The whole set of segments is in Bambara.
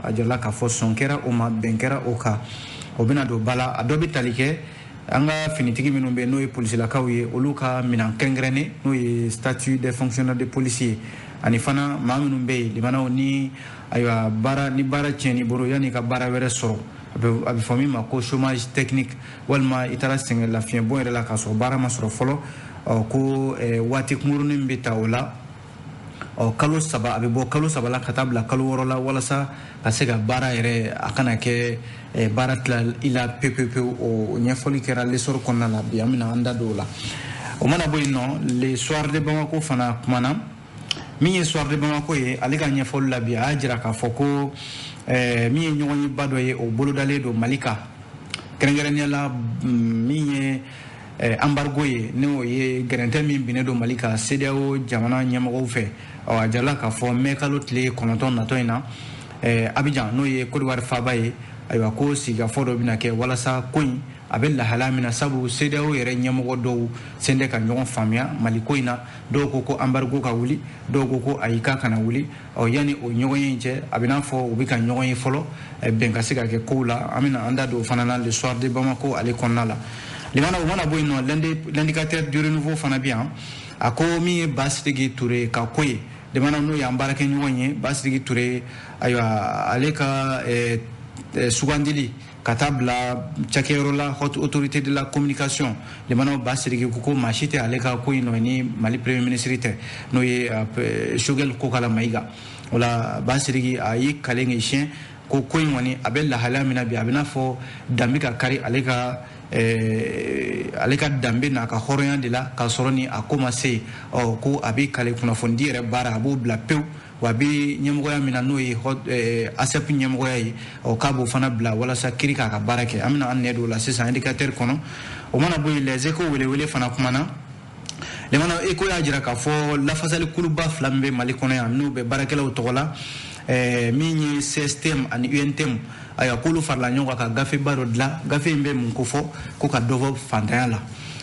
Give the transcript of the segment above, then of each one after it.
A jirala k'a fɔ sɔn kɛra o ma, bɛn kɛra o kan, o bɛna don ba la. A dɔ bɛ tali kɛ an ka finitigi minnu bɛ, n'o ye polisilakaw ye, olu ka minɛn kɛrɛnkɛrɛnnen, n'o ye statut des fonctionnaires de police ye. Ani fana maa minnu bɛ yen, limanaw, ni ayiwa baara ni baara tiɲɛn'i bolo, yanni ka baara wɛrɛ sɔrɔ, a bɛ fɔ min ma ko chômage technique, walima i taara sɛgɛn lafiɲɛbɔ yɛrɛ la k'a sɔrɔ baara ma sɔrɔ fɔlɔ, ɔ ko waati kunkurunin bɛ ta o la, ɔ kalo 3, a bɛ bɔ kalo 3 la ka taa bila kalo 6 la, walasa ka se ka baara yɛrɛ, a kana kɛ baara tila i la pewu pewu pewu. O ɲɛfɔli kɛra L'Essor kɔnɔna la bi, an bɛna an da don o la. O mana bɔ yen nɔ, Le Soir de Bamako fana kumana. Min ye Soir de Bamako ye, ale ka ɲɛfɔli la bi, a y'a jira k'a fɔ ko min ye ɲɔgɔnyeba dɔ ye, o bolodalen don Mali kan, kɛrɛnkɛrɛnnenya la min ye embargo ye, n'o ye gɛrɛntɛ min binnen don Mali kan CEDEAO jamana ɲɛmɔgɔw fɛ. Ɔ a jirala k'a fɔ mɛ kalo tile 9 natɔ in na, Abidjan, n'o ye Côte d'Ivoire faaba ye, ayiwa ko sigikafɔ dɔ bɛna kɛ walasa ko in a bɛ lahalaya min na, sabu CEDEAO yɛrɛ ɲɛmɔgɔ dɔw sen tɛ ka ɲɔgɔn faamuya Mali ko in na. Dɔw ko ko embargo ka wuli, dɔw ko ko ayi, k'a kana wuli. Ɔ yanni o ɲɔgɔn ye in cɛ, a bɛ n'a fɔ u bɛ ka ɲɔgɔn ye fɔlɔ, bɛn ka se ka kɛ kow la. An bɛna an da don o fana na Le Soir de Bamako ale kɔnɔna la. Limana, o mana bɔ yen nɔ, L'Indicateur du Renouveau fana bɛ yan. A ko min ye Basidiki Ture ka ko ye, limana, n'o y'an baarakɛɲɔgɔn ye, Basidiki Ture, ayiwa ale ka sugandili ka taa bila cakɛyɔrɔ la, Haute Autorité de la Communication, limanaw, Basidiki ko maa si tɛ ale ka ko in nɔ ni Mali premier ministre tɛ, n'o ye Choguel Kokala Mayiga. O la Basidiki a y'i kalen k'i siɲɛ ko ko in kɔni a bɛ lahalaya min na bi, a bɛ n'a fɔ danbe ka kari ale ka danbe n'a ka hɔrɔnya de la, k'a sɔrɔ ni a ko ma se. Ɔ ko a bɛ kale kunnafonidi yɛrɛ baara, a b'o bila pewu, wa a bɛ ɲɛmɔgɔya min na, n'o ye ASEP ɲɛmɔgɔya ye, ɔ k'a b'o fana bila walasa kiri k'a ka baara kɛ. An bɛna an nɛ don o la sisan Indicateur kɔnɔ. O mana bɔ yen, Les Échos welewele fana kumana. Limana, Écho y'a jira k'a fɔ lafasali kuluba fila min bɛ Mali kɔnɔ yan, n'o bɛ baarakɛlaw tɔgɔ la, min ye CSTM ani UNTM, ayiwa k'olu farala ɲɔgɔn kan ka gafeba dɔ dilan. Gafe in bɛ mun ko fɔ? Ko ka dɔ bɔ fantanya la.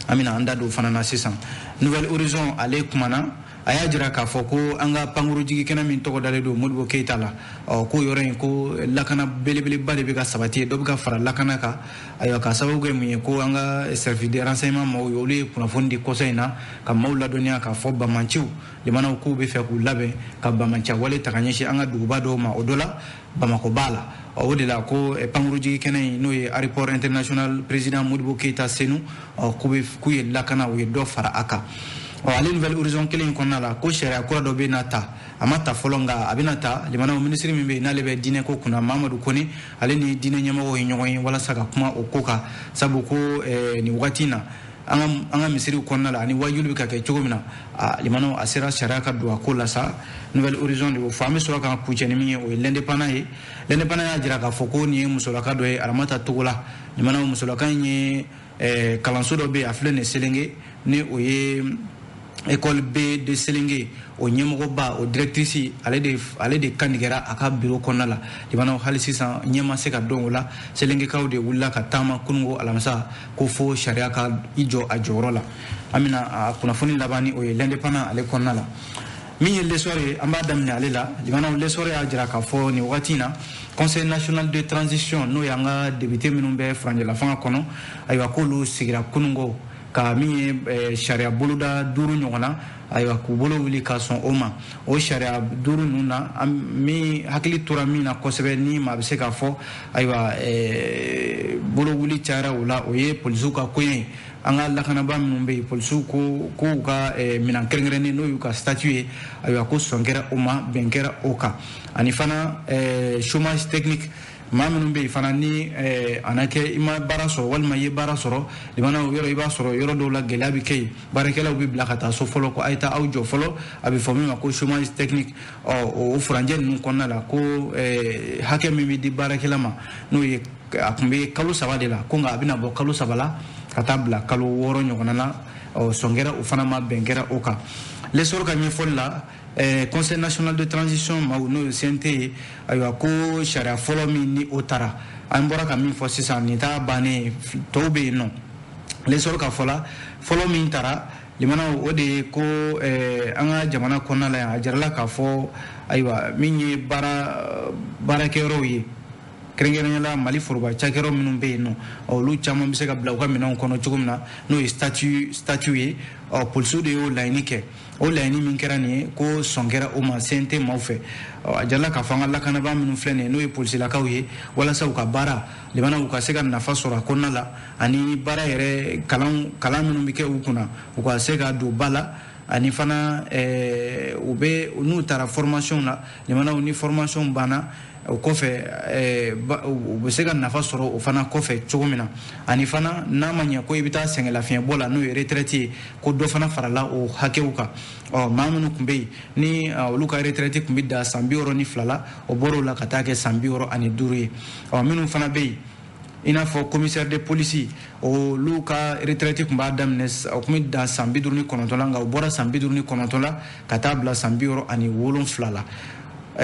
An bɛna an da don o fana na sisan. Nouvel Horizon ale kumana. A y'a jira k'a fɔ ko an ka pankurujigi kɛnɛ min tɔgɔ dalen don Modibo Keyita la, ɔ ko yɔrɔ in, ko lakana belebeleba de bɛ ka sabati, dɔ bɛ ka fara lakana kan. Ayiwa, ka sababu kɛ mun ye? Ko an ka service de renseignement maaw ye, olu ye kunnafoni di kɔsa in na ka maaw ladɔnniya k'a fɔ bamanciw, limanaw, k'u bɛ fɛ k'u labɛn ka bamanciya wale ta ka ɲɛsin an ka duguba dɔw ma, o dɔ la Bamakɔ b'a la. Ɔ o de la ko pankurujigi kɛnɛ in, n'o ye aéroport international Président Modibo Keyita Senu, ɔ k'u bɛ k'u ye lakana, u ye dɔ fara a kan. Ɔ ale Nouvel Horizon kelen in kɔnɔna la, ko sariya kura dɔ bɛ na ta, a ma ta fɔlɔ, nka a bɛna ta. Limanaw, minisiri min bɛ yen n'ale bɛ diinɛ ko kunna, Mamadu Kone, ale ni diinɛ ɲɛmɔgɔw ye ɲɔgɔn ye walasa ka kuma o ko kan, sabu ko nin wagati in na, an ka misiriw kɔnɔna la ani wajuli bɛ ka kɛ cogo min na, a limanaw, a sera sariya ka don a ko la sa. Nouvel Horizon de y'o fɔ. An bɛ sɔrɔ ka kuncɛ ni min ye, o ye L'Indépendant ye. L'Indépendant y'a jira k'a fɔ ko nin ye musolaka dɔ ye, Aramata Togola. Limanaw, musolaka in ye kalanso dɔ bɛ yen, a filɛ nin ye Selenge, ni o ye école B de Selenge, o ɲɛmɔgɔba, o directrice, ale de kantigɛra a ka bureau kɔnɔna la. Limanaw, hali sisan ɲɛ ma se ka dɔn o la. Selengekaw de wulila ka taama kununko alamisa ko fo sariya ka i jɔ a jɔyɔrɔ la. An bɛna a kunnafoni laban ni o ye L'Indépendant ale kɔnɔna la. Min ye L'Essor ye, an b'a daminɛ ale la. Limanaw, L'Essor y'a jira k'a fɔ nin wagati in na, Conseil national de transition, n'o y'an ka député minnu bɛ furancɛla fanga kɔnɔ, ayiwa k'olu sigira kununko ka min ye sariya boloda duuru ɲɔgɔn na, ayiwa k'u bolo wuli ka sɔn o ma. O sariya duuru ninnu na, min hakili tora min na kosɛbɛ, ni maa bɛ se k'a fɔ ayiwa bolo wuli cayara o la, o ye polisiw ka koɲɛ ye. An ka lakanabaa minnu bɛ yen, polisiw ko k'u ka minɛn kɛrɛnkɛrɛnnen, n'o y'u ka statut ye, ayiwa ko sɔn kɛra o ma, bɛn kɛra o kan. Ani fana chômage technique, maa minnu bɛ yen fana ni a na kɛ i ma baara sɔrɔ walima i ye baara sɔrɔ, limanaw, yɔrɔ i b'a sɔrɔ yɔrɔ dɔw la gɛlɛya bɛ kɛ yen, baarakɛlaw bɛ bila ka taa so fɔlɔ, ko a ye taa aw jɔ fɔlɔ, a bɛ fɔ min ma ko chômage technique. Ɔ o furancɛ ninnu kɔnɔna la, ko hakɛ min bɛ di baarakɛla ma, n'o ye a tun bɛ kalo 3 de la, ko nka a bɛna bɔ kalo 3 la ka taa bila kalo 6 ɲɔgɔnna na. Ɔ sɔn kɛra o fana ma, bɛn kɛra o kan. L'Essor ka ɲɛfɔli la, Conseil national de transition maaw, n'o ye CNT ye, ayiwa ko sariya fɔlɔ min ni o taara, an bɔra ka min fɔ sisan, nin t'a bannen ye, tɔw bɛ yen nɔ. L'Essor ka fɔ la, fɔlɔ min taara Limanaw, o de ye ko an ka jamana kɔnɔna la yan, a jirala k'a fɔ ayiwa, min ye baarakɛyɔrɔw ye, kɛrɛnkɛrɛnnenya la Mali foroba cakɛyɔrɔ minnu bɛ yen nɔ, olu caman bɛ se ka bila u ka minɛnw kɔnɔ cogo min na, n'o ye statut ye. Ɔ, polisiw de y'o laɲini kɛ. O laɲini min kɛra nin ye, ko sɔn kɛra o ma CNT maaw fɛ. Ɔ, a jirala k'a fɔ an ka lakanabaa minnu filɛ nin ye, n'o ye polisilakaw ye, walasa u ka baara, limanaw, u ka se ka nafa sɔrɔ a kɔnɔna la, ani baara yɛrɛ kalan minnu bɛ kɛ u kunna, u ka se ka don ba la, ani fana u bɛ n'u taara formation na, limanaw, ni formation banna, o kɔfɛ u bɛ se ka nafa sɔrɔ o fana kɔfɛ cogo min na. Ani fana, n'a ma ɲɛ ko i bɛ taa sɛgɛnlafiɲɛbɔ la, n'o ye retraite ye, ko dɔ fana farala o hakɛw kan. Ɔ, maa minnu tun bɛ yen ni olu ka retraite tun bɛ dan san 62 la, o bɔr'o la ka taa kɛ san 65 ye. Ɔ, minnu fana bɛ yen, i n'a fɔ commissaire de police, olu ka retraite tun b'a daminɛ, o tun bɛ dan san 59 la, nka o bɔra san 59 la ka taa bila san 67 la,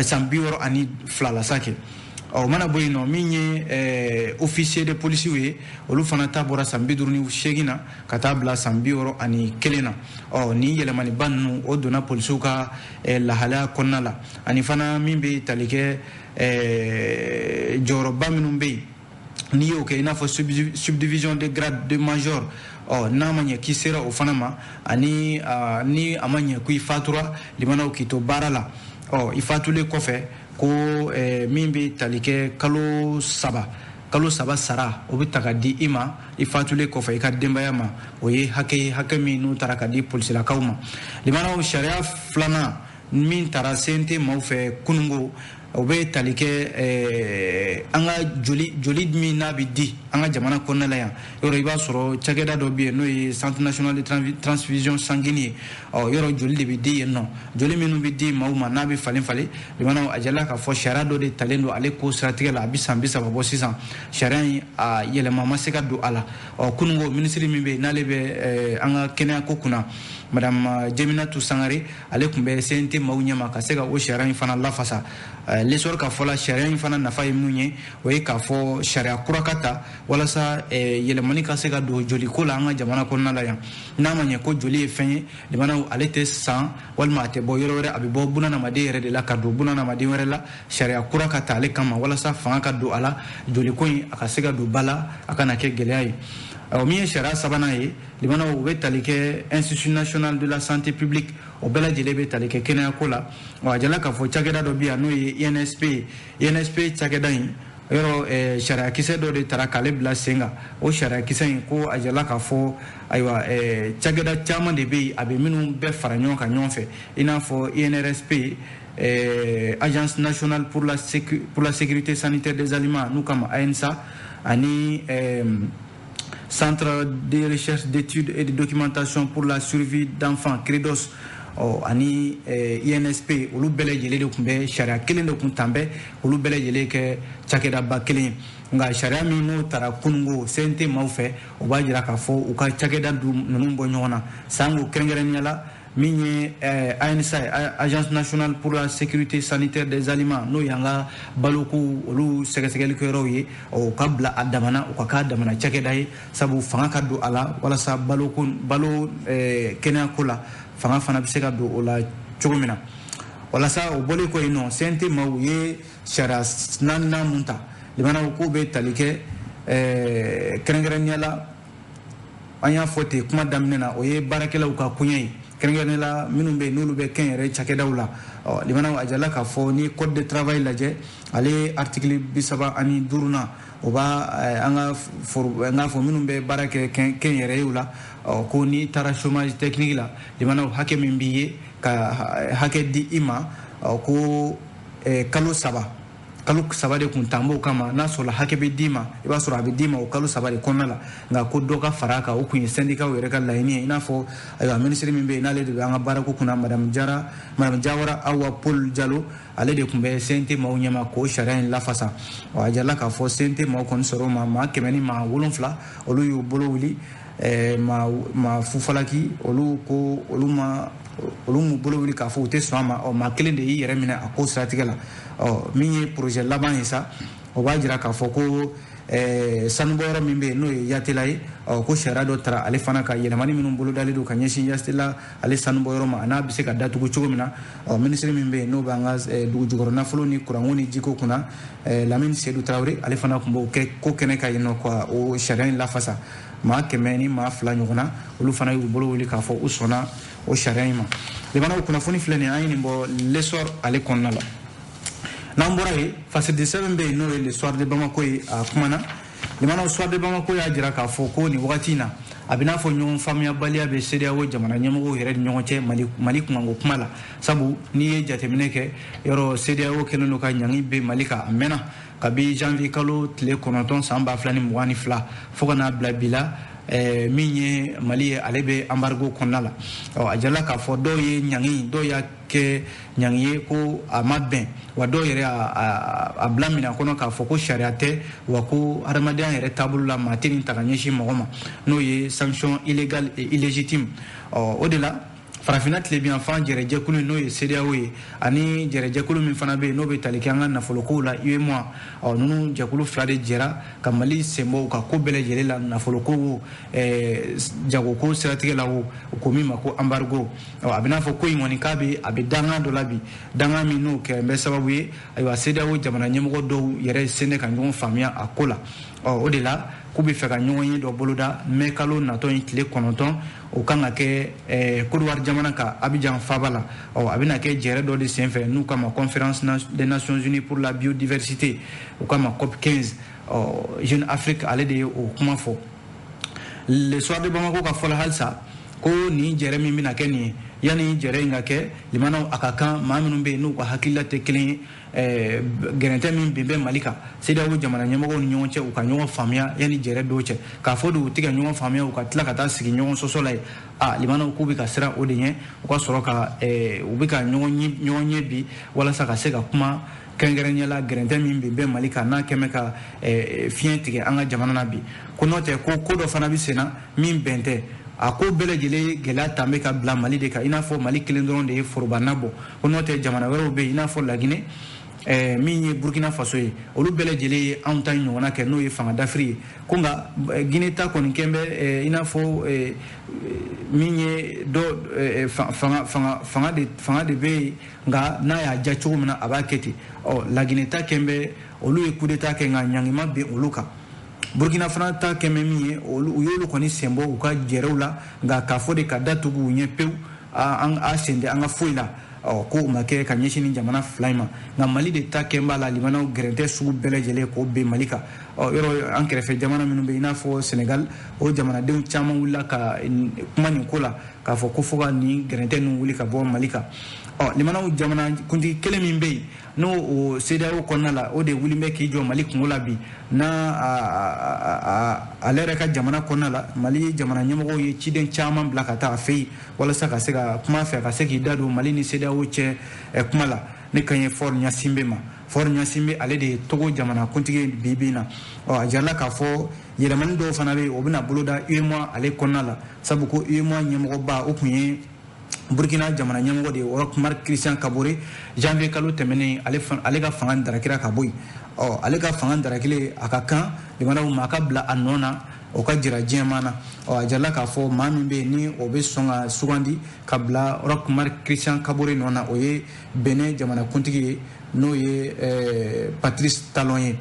san 62 la sa kɛ. Ɔ, o mana bɔ yen nɔ, min ye officier de police ye, olu fana ta bɔra san 58 na ka taa bila san 61 na. Ɔ, nin yɛlɛmaniba ninnu, o donna polisiw ka lahalaya kɔnɔna la. Ani fana, min bɛ tali kɛ jɔyɔrɔba minnu bɛ yen, n'i y'o kɛ, i n'a fɔ subdivision de grade de major, ɔ, n'a ma ɲɛ k'i sera o fana ma, ani ni a ma ɲɛ ko i fatura, limanaw, k'i to baara la, ɔ, i fatulen kɔfɛ, ko min bɛ tali kɛ kalo 3, kalo 3 sara, o bɛ ta ka di i ma i fatulen kɔfɛ i ka denbaya ma. O ye hakɛ ye, hakɛ min n'u taara ka di polisilakaw ma. Limanaw, sariya filanan min taara CNT maaw fɛ kununko, o bɛ tali kɛ an ka joli min n'a bɛ di an ka jamana kɔnɔna la yan. Yɔrɔ, i b'a sɔrɔ cakɛda dɔ bɛ yen, n'o ye Centre national de transfusion sanguine ye. Ɔ, yɔrɔ, joli de bɛ di yen nɔ, joli minnu bɛ di maaw ma n'a bɛ falen falen. Limanaw, a jirala k'a fɔ sariya dɔ de talen don ale ko siratigɛ la, a bɛ san 30 bɔ sisan, sariya in a yɛlɛma ma se ka don a la. Ɔ, kununko, minisiri min bɛ yen n'ale bɛ an ka kɛnɛyako kunna, Madame Jeminatu Sangare, ale tun bɛ CNT maaw ɲɛma ka se ka o sariya in fana lafasa. L'essor ka fɔ la, sariya in fana nafa ye mun ye? O ye k'a fɔ sariya kura ka ta walasa yɛlɛmani ka se ka don joliko la an ka jamana kɔnɔna la yan. N'a ma ɲɛ ko joli ye fɛn ye, limanaw, ale tɛ san walima a tɛ bɔ yɔrɔ wɛrɛ, a bɛ bɔ bunadamaden yɛrɛ de la ka don bunadamaden wɛrɛ la. Sariya kura ka ta ale kama walasa fanga ka don a la, joliko in a ka se ka don ba la, a kana kɛ gɛlɛya ye. Min ye sariya sabanan ye, limanaw, o bɛ tali kɛ Institut national de la santé publique, o bɛɛ lajɛlen bɛ tali kɛ kɛnɛyako la. A jala k'a fɔ cakɛda dɔ bɛ yan, n'o ye INSP ye. INSP cakɛda in, yɔrɔ, sariyakisɛ dɔ de tara k'ale bila sen kan. O sariyakisɛ in, ko a jala k'a fɔ ayiwa, cakɛda caman de bɛ yen, a bɛ minnu bɛɛ fara ɲɔgɔn kan ɲɔgɔn fɛ, i n'a fɔ INRSP, Agence nationale pour la sécurité sanitaire des aliments, n'u kama ANSA, ani Centre de recherche, d'études et de documentation pour la survie d'enfants, CREDOS, ɔ, ani INSP, olu bɛɛ lajɛlen de tun bɛ sariya kelen de kun tan bɛ, olu bɛɛ lajɛlen kɛ cakɛdaba kelen ye. Nka sariya min n'o taara kununko CNT maaw fɛ, o b'a jira k'a fɔ u ka cakɛda ninnu bɔ ɲɔgɔn na sanko, kɛrɛnkɛrɛnnenya la min ye ANSA ye, Agence nationale pour la sécurité sanitaire des aliments, n'o y'an ka baloko olu sɛgɛsɛgɛlikɛyɔrɔw ye, o ka bila a damana, o ka k'a damana cakɛda ye, sabu fanga ka don a la walasa baloko, balo kɛnɛyako la, fanga fana bɛ se ka don o la cogo min na. Walasa o bɔlen kɔ yen nɔ, CNT maaw ye sariya naaninan mun ta, limanaw, k'o bɛ tali kɛ kɛrɛnkɛrɛnnenya la, an y'a fɔ ten kuma daminɛ na, o ye baarakɛlaw ka koɲɛ ye, kɛrɛnkɛrɛnnenya la minnu bɛ yen n'olu bɛ kɛnyɛrɛ cakɛdaw la. Ɔ, limanaw, a jirala k'a fɔ ni code de travail lajɛ, ale article 35nan, o b'a an ka foro, an k'a fɔ minnu bɛ baara kɛ kɛnyɛrɛyew la, ɔ, ko n'i taara chômage technique la, limanaw, hakɛ min b'i ye ka hakɛ di i ma, ɔ, ko kalo 3, kalo 3 de kun tan b'o kama. N'a sɔrɔ hakɛ bɛ d'i ma, i b'a sɔrɔ a bɛ d'i ma o kalo 3 de kɔnɔna la, nka ko dɔ ka fara a kan. O kun ye syndicat yɛrɛ ka laɲini ye. I n'a fɔ ayiwa, minisiri min bɛ yen n'ale de bɛ an ka baarako kunna, Madame Jara, Madame Jawara Awa Paul Jalo, ale de tun bɛ CNT maaw ɲɛma k'o sariya in lafasa. A jirala k'a fɔ CNT maaw kɔni sɔrɔ o ma, maa 107, olu y'u bolo wuli, maa fufalaki, olu ko olu ma, olu m'u bolo wuli k'a fɔ u tɛ sɔn a ma. Ɔ, maa kelen de y'i yɛrɛ minɛ a ko siratigɛ la. Ɔ, min ye projet laban ye sa. O b'a jira k'a fɔ ko sanubɔyɔrɔ min bɛ yen, n'o ye Yatela ye, ko sariya dɔ tara ale fana ka yɛlɛmani minnu bolodalen don ka ɲɛsin Yatela ale sanubɔyɔrɔ ma, a n'a bɛ se ka datugu cogo min na. Minisiri min bɛ yen, n'o b'an ka dugu jukɔrɔ nafolo ni kuranko ni jiko kunna, Lamine Seydou Traoré, ale fana tun b'o kɛ ko kɛnɛ kan yen nɔ ka o sariya in lafasa. Maa 102 ɲɔgɔn na, olu fana y'u bolo wuli k'a fɔ u sɔnna o sariya in ma. Limanaw, kunnafoni filɛ nin ye, an ye nin bɔ L'Essor ale kɔnɔna la. N'an bɔra yen, fasidi sɛbɛn bɛ yen, n'o ye Le Soir de Bamako ye, a kumana. Limanaw, Soir de Bamako y'a jira k'a fɔ ko nin wagati in na, a bɛ n'a fɔ ɲɔgɔn faamuyabaliya bɛ CEDEAO jamana ɲɛmɔgɔw yɛrɛ ni ɲɔgɔn cɛ Mali kunkanko kuma la. Sabu n'i ye jateminɛ kɛ yɔrɔ, CEDEAO kɛlen don ka ɲangi bɛ Mali kan a mɛnna, kabi janvier kalo tile 9 san 2022 fo ka n'a bila bi la. Min ye Mali ye, ale bɛ embargo kɔnɔna la. A jirala k'a fɔ dɔw ye ɲangi, dɔw y'a kɛ ɲangi ye ko a ma bɛn, wa dɔw yɛrɛ a bila minɛn kɔnɔ k'a fɔ ko sariya tɛ, wa ko hadamadenya yɛrɛ taabolo la, maa tɛ nin ta ka ɲɛsin mɔgɔ ma, n'o ye sanction illégale et illégitime. O de la, Farafinna tilebinyanfan jɛrɛjɛkulu, n'o ye CEDEAO ye, ani jɛrɛjɛkulu min fana bɛ yen, n'o bɛ tali kɛ an ka nafolokow la, UEMOA, ninnu jɛkulu fila de jɛra ka Mali senbɔ u ka ko bɛɛ lajɛlen la, nafoloko wo, jagoko siratigɛ la wo, u ko min ma ko embargo. A bɛ n'a fɔ ko in kɔni k'a bɛ a bɛ dangan dɔ la bi, dangan min n'o kɛ bɛ sababu ye, ayiwa, CEDEAO jamana ɲɛmɔgɔ dɔw yɛrɛ sen tɛ ka ɲɔgɔn faamuya a ko la. O de la, k'u bɛ fɛ ka ɲɔgɔn ye dɔ boloda mɛ kalo natɔ in tile 9, o kan ka kɛ Côte d'Ivoire jamana ka Abidjan faaba la. A bɛna kɛ jɛrɛ dɔ de senfɛ n'u kama Conférence des Nations Unies pour la biodiversité, u kama COP 15. Jeune Afrique ale de ye o kuma fɔ. Le Soir de Bamako ka fɔ la halisa ko nin jɛrɛ min bɛna kɛ nin ye, yanni jɛrɛ in ka kɛ, limanaw, a ka kan maa minnu bɛ yen, n'u ka hakilila tɛ kelen ye, gɛrɛntɛ min bin bɛ Mali kan CEDEAO jamana ɲɛmɔgɔw ni ɲɔgɔn cɛ, u ka ɲɔgɔn faamuya yanni jɛrɛ dɔw cɛ. K'a fɔ de u tɛ ka ɲɔgɔn faamuya, u ka tila ka taa sigi ɲɔgɔn sɔsɔ la ye, a limanaw, k'u bɛ ka siran o de ɲɛ. U ka sɔrɔ ka u bɛ ka ɲɔgɔn ye bi walasa ka se ka kuma kɛrɛnkɛrɛnnenya la gɛrɛntɛ min bin bɛ Mali kan, n'a kɛmɛ ka fiɲɛ tigɛ an ka jamana na bi. Ko n'o tɛ, ko ko dɔ fana bɛ sen na min bɛn tɛ, a ko bɛɛ lajɛlen gɛlɛya tan bɛ ka bila Mali de kan, i n'a fɔ Mali kelen dɔrɔn de ye forobana bɔ. Ko n'o tɛ, jamana wɛrɛw bɛ yen, i n'a fɔ Laginɛ, min ye Burkina Faso ye, olu bɛɛ lajɛlen ye anw ta ɲɔgɔnna kɛ, n'o ye fanga dafiri ye. Ko nka Guinée ta kɔni kɛn bɛ i n'a fɔ min ye dɔ fanga de bɛ yen, nka n'a y'a diya cogo min na, a b'a kɛ ten. Laginɛ ta kɛn bɛ, olu ye coup d'état kɛ, nka ɲangima bɛ olu kan. Burkina fana ta kɛn bɛ min ye, olu u y'olu kɔni sen bɔ u ka jɛrɛw la, nka k'a fɔ de ka datugu u ɲɛ pewu, an a sen tɛ an ka foyi la, ko o ma kɛ ka ɲɛsin ni jamana fila in ma. Nka Mali de ta kɛn b'a la, limanaw, gɛrɛntɛ sugu bɛɛ lajɛlen k'o bin Mali kan. Yɔrɔ an kɛrɛfɛ jamana minnu bɛ, i n'a fɔ Sénégal, o jamanadenw caman wulila ka kuma nin ko la, k'a fɔ ko fo ka nin gɛrɛntɛ ninnu wuli ka bɔ Mali kan. Limanaw, jamana kuntigi kelen min bɛ yen, n'o o CEDEAO kɔnɔna la, o de wuli bɛ k'i jɔ Mali kungo la bi, n'a ale yɛrɛ ka jamana kɔnɔna la, Mali jamana ɲɛmɔgɔw ye ciden caman bila ka taa a fɛ yen walasa ka se ka kuma fɛ, ka se k'i da don Mali ni CEDEAO cɛ kuma la. Ne kan ye Faure Gnassingbé ma. Faure Gnassingbé, ale de ye Togo jamana kuntigi bi bi in na. A jirala k'a fɔ yɛlɛmani dɔw fana bɛ yen, o bɛna boloda UEMOA ale kɔnɔna la, sabu ko UEMOA ɲɛmɔgɔba, o tun ye Burkina jamana ɲɛmɔgɔ de ye, Roch Marc Christian Kaboré. Janvier kalo tɛmɛnen, ale ka fanga darakira ka bɔ yen. Ale ka fanga darakilen, a ka kan limanaw, maa ka bila a nɔ na, o ka jira diɲɛmaa na. A jirala k'a fɔ maa min bɛ yen, ni o bɛ sɔn ka sugandi ka bila Roch Marc Christian Kaboré nɔ na, o ye Benin jamanakuntigi ye, n'o ye Patrice Talon ye.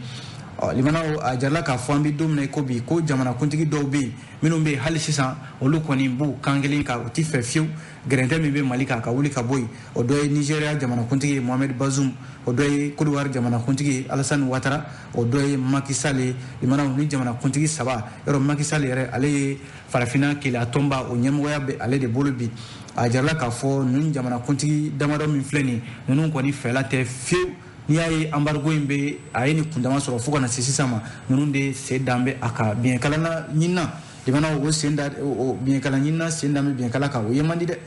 Limanaw, a jirala k'a fɔ an bɛ don min na i ko bi, ko jamanakuntigi dɔw bɛ yen, minnu bɛ yen hali sisan, olu kɔni b'u kan kelen kan, u ti fɛ fiyewu gɛrɛntɛ min bɛ Mali kan ka wuli ka bɔ yen. O dɔ ye Nigéria jamanakuntigi ye, Mohamed Bazoum, o dɔ ye Côte d'Ivoire jamanakuntigi ye, Alassane Ouattara, o dɔ ye Macky Sall ye. Limanaw, ni jamanakuntigi saba yɔrɔ, Macky Sall yɛrɛ, ale ye Farafinna Keleya tɔnba, o ɲɛmɔgɔya bɛ ale de bolo bi. A jirala k'a fɔ ninnu jamanakuntigi damadɔ min filɛ nin ye, ninnu kɔni fɛla tɛ fiyewu. N'i y'a ye embargo in bɛ a ye nin kundama sɔrɔ fo ka na se sisan ma, ninnu de sen dan bɛ a kan biɲɛkala ɲinina. Limanaw, o sen da o biɲɛkala ɲinina, sen dan bɛ biɲɛkala kan, o ye man di dɛ.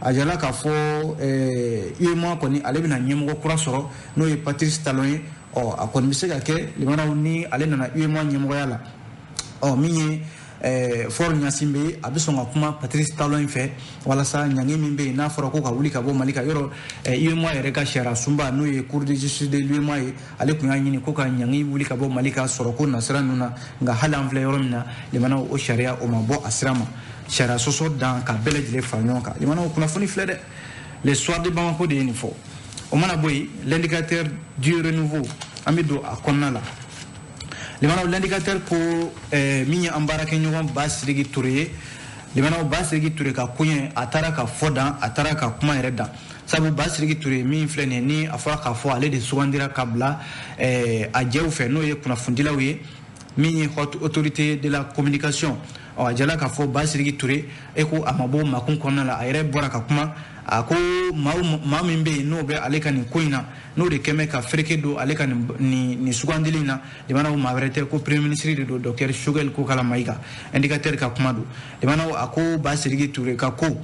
A jirala k'a fɔ UEMOA kɔni, ale bɛna ɲɛmɔgɔ kura sɔrɔ, n'o ye Patrice Talon ye. A kɔni bɛ se ka kɛ, limanaw, ni ale nana UEMOA ɲɛmɔgɔya la, min ye Faure Gnassingbé a bɛ sɔn ka kuma Patrice Talon in fɛ walasa ɲangi min bɛ yen n'a fɔra ko ka wuli ka bɔ Mali kan, yɔrɔ UEMOA yɛrɛ ka sariya sunba, n'o ye Cour de justice de l'UEMOA ye, ale tun y'a ɲini ko ka ɲangi wuli ka bɔ Mali ka sɔrɔ ko nasira ninnu na. Nka hali an filɛ yɔrɔ min na, limanaw, o sariya o ma bɔ a sira ma, sariya sɔsɔ dan ka bɛɛ lajɛlen fara ɲɔgɔn kan. Limanaw, kunnafoni filɛ dɛ, Le Soir de Bamako de ye nin fɔ. O mana bɔ yen, L'Indicateur du Renouveau, an bɛ don a kɔnɔna la. Limanaw, L'Indicateur ko min ye an baarakɛɲɔgɔn Basidiki Ture ye, limanaw, Basidiki Ture ka koɲɛ a taara ka fɔ dan, a taara ka kuma yɛrɛ dan, sabu Basidiki Ture min filɛ nin ye, ni a fɔra k'a fɔ ale de sugandira ka bila a jɛw fɛ, n'o ye kunnafonidilaw ye, min ye Haute Autorité de la Communication. Ɔ, a jala k'a fɔ Basidiki Ture e ko a ma bɔ makun kɔnɔna la, a yɛrɛ bɔra ka kuma. A ko maa min bɛ yen n'o bɛ ale ka nin ko in na, n'o de kɛn bɛ ka fereke don ale ka nin sugandili in na, limanaw, maa wɛrɛ tɛ ko Premier ministre de don, docteur Choguel Kokala Maïga. Indicateur ka kuma don. Limanaw, a ko Basidiki Ture ka ko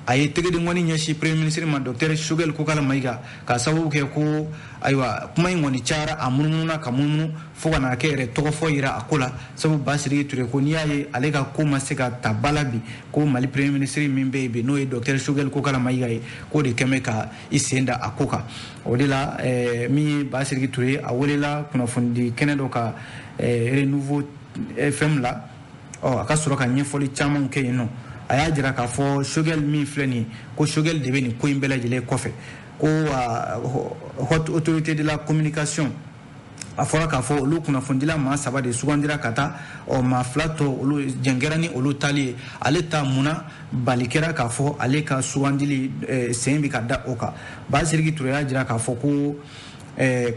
a ye tɛgɛdenkɔni ɲɛsin Premier ministre ma, docteur Choguel Kokala Maïga, k'a sababu kɛ ko ayiwa, kuma in kɔni cayara, a munumunu ka munumunu fo ka n'a kɛ yɛrɛ tɔgɔ fɔ yira a ko la, sabu Basidiki Ture ko n'i y'a ye ale ka ko ma se ka ta ba la bi, ko Mali Premier ministre min bɛ yen bi, n'o ye docteur Choguel Kokala Maïga ye, k'o de kɛn bɛ ka i sen da a ko kan. O de la min ye Basidiki Ture, a welela kunnafonidi kɛnɛ dɔ ka, Renouveau FM la. Ɔ, a ka sɔrɔ ka ɲɛfɔli camanw kɛ yen nɔ. A y'a jira k'a fɔ Choguel min filɛ nin ye, ko Choguel de bɛ nin ko in bɛɛ lajɛlen kɔfɛ, ko Haute Autorité de la Communication, a fɔra k'a fɔ olu kunnafonidila maa saba de sugandira ka taa. Ɔ, maa fila tɔ, olu jɛn kɛra ni olu taali ye. Ale ta munna bali kɛra k'a fɔ ale ka sugandili sen bɛ ka da o kan? Basidiki Ture y'a jira k'a fɔ ko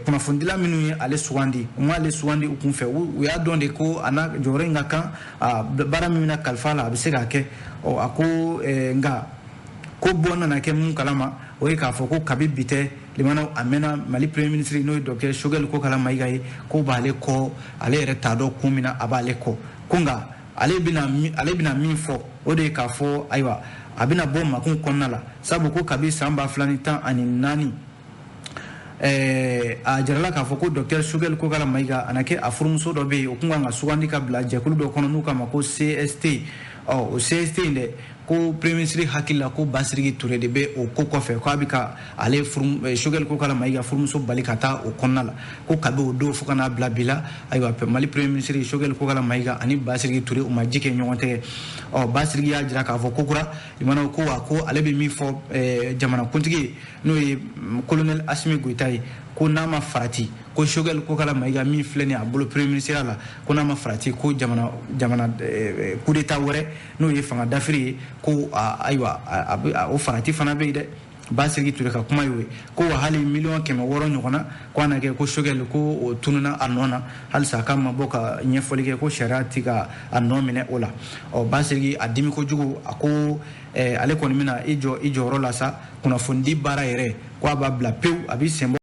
kunnafonidila minnu ye ale sugandi, u m'ale sugandi u kunfɛ, u y'a dɔn de ko a n'a jɔyɔrɔ in ka kan, baara min bɛna kalifa la, a bɛ se k'a kɛ. Ɔ, a ko nka ko bɔ nana kɛ mun kalama, o ye k'a fɔ ko kabi bi tɛ, limanaw, a mɛnna Mali Premier ministre, n'o ye docteur Choguel Kokala Maïga ye, ko b'ale kɔ, ale yɛrɛ t'a dɔn kun min na a b'ale kɔ. Ko nka ale bɛna min fɔ, o de ye k'a fɔ ayiwa, a bɛna bɔ makun kɔnɔna la, sabu ko kabi san 2014, a jirala k'a fɔ ko docteur Choguel Kokala Maïga a na kɛ a furumuso dɔ bɛ yen, o kun kan ka sugandi ka bila jɛkulu dɔ kɔnɔ n'u k'a ma ko CST. Ɔ, o CST in dɛ, ko Premier ministre hakili la ko Basidiki Ture de bɛ o ko kɔfɛ, ko a bɛ ka ale furu Choguel Kokala Maïga furumuso bali ka taa o kɔnɔna la. Ko kabi o don fo ka n'a bila bi la, ayiwa, Mali Premier ministre Choguel Kokala Maïga ani Basidiki Ture, u ma ji kɛ ɲɔgɔn tɛgɛ. Ɔ, Basidiki y'a jira k'a fɔ ko kura, limanaw, ko wa ko ale bɛ min fɔ jamanakuntigi ye, n'o ye colonel Assimi Goïta ye, ko n'a ma farati, ko Choguel Kokala Maïga min filɛ nin ye a bolo Premier ministre la, ko n'a ma farati, ko jamana coup d'état wɛrɛ, n'o ye fanga dafiri ye, ko ayiwa, o farati fana bɛ yen dɛ. Basidiki Ture ka kuma y'o ye. Ko wa hali 600 miliyɔn ɲɔgɔn na, ko a na kɛ ko Choguel ko o tununa a nɔ na, halisa k'a ma bɔ ka ɲɛfɔli kɛ, ko sariya ti ka a nɔ minɛ o la. Ɔ, Basidiki a dimi kojugu, a ko ale kɔni bɛna i jɔ i jɔyɔrɔ la sa, kunnafonidi baara yɛrɛ, ko a b'a bila pewu, a b'i sen bɔ.